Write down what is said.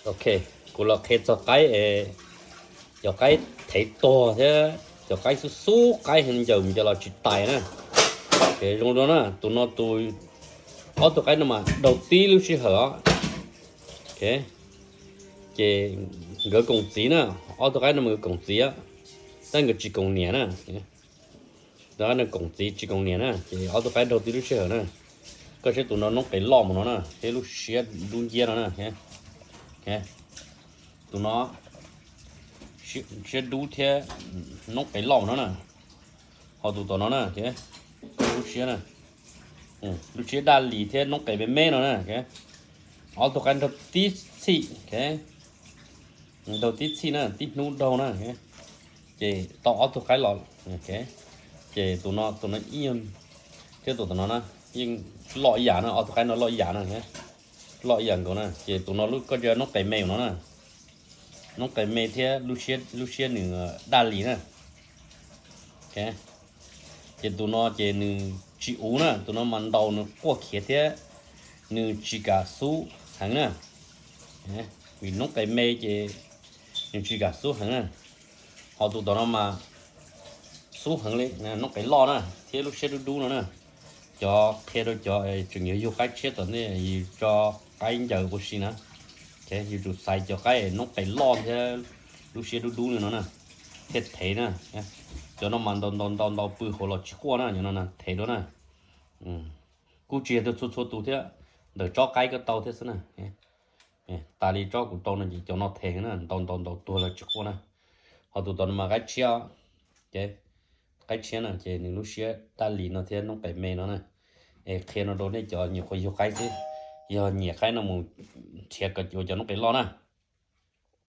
Ok, kuv los qhia txog qaib es cov qaib thev tuag thiab cov qaib xub xub qaib heev ncaws ncaws los tsis tais na. Ces zoo dua na, tus no tus, ob tug qaib no mas daug tib lub sij hawm os. Ces nkawd koom txiv na, ob tug qaib no mas nkawd koom txiv, tab nkawd tsis koom niam na. Tus qaib no koom txiv tsis koom niam na, ces ob tug qaib daug tib lub sij hawm na. Koj saib tus no noob qes loj mus no na, thiab lub siab dub nciab no na. Tus no siab dub thiab noob qes loj mus no na. Ho tus tom no na, lub siab na, lub siab daj lis thiab noob qes me me no na. Ob tug qaib daug tib txhij, daug tib txhij na, tib hnub daug na. Ces tau ob tug qaib los, ces tus no, tus no ib yam thiab tus tom no na, yeej loj ib yam na, ob tug qaib no loj ib yam na, loj ib yam nkaus na. Ces tus no lub, koj noob qes me no na, noob qes me thiab lub siab nws daj lis na. Ces tus no ces nws tsis uv na, tus no mas ntaus nws quaj khiav thiab nws tsis kam xub heev na. Vim noob qes me ces nws tsis kam xub heev na. Ho tus tom no mas xub heev li, noob qes loj na thiab lub siab dub dub no na. Cov qhia rau cov tseem yuav yug qaib tshiab tom ntej, yus tso qaib ncaws ua si na. Yus tsum xaiv cov qaib noob qes loj thiab lub siab dub dub li no na, thiaj thev na. Cov no mas ntaus ntaus ntaus ntaus pw hauv los tsis quaj na, cov no na thev dua na. Kuj tsis yog txhua txhua tus thiab, ntawm tsob qaib koj tau thiab xwb na. Tas li tsob kuv tau no ces cov no thev na, ntaus ntaus ntaus tuag los tsis quaj na. Ho tus tom no mas qaib tshiab, qaib tshiab na ces nws lub siab daj lis no thiab noob qes me no na. Es qhia no rau nej cov nyuam qhuav yug qaib xwb, yog nyiam qaib no mus nrhiav kom ua cov noob qes loj na.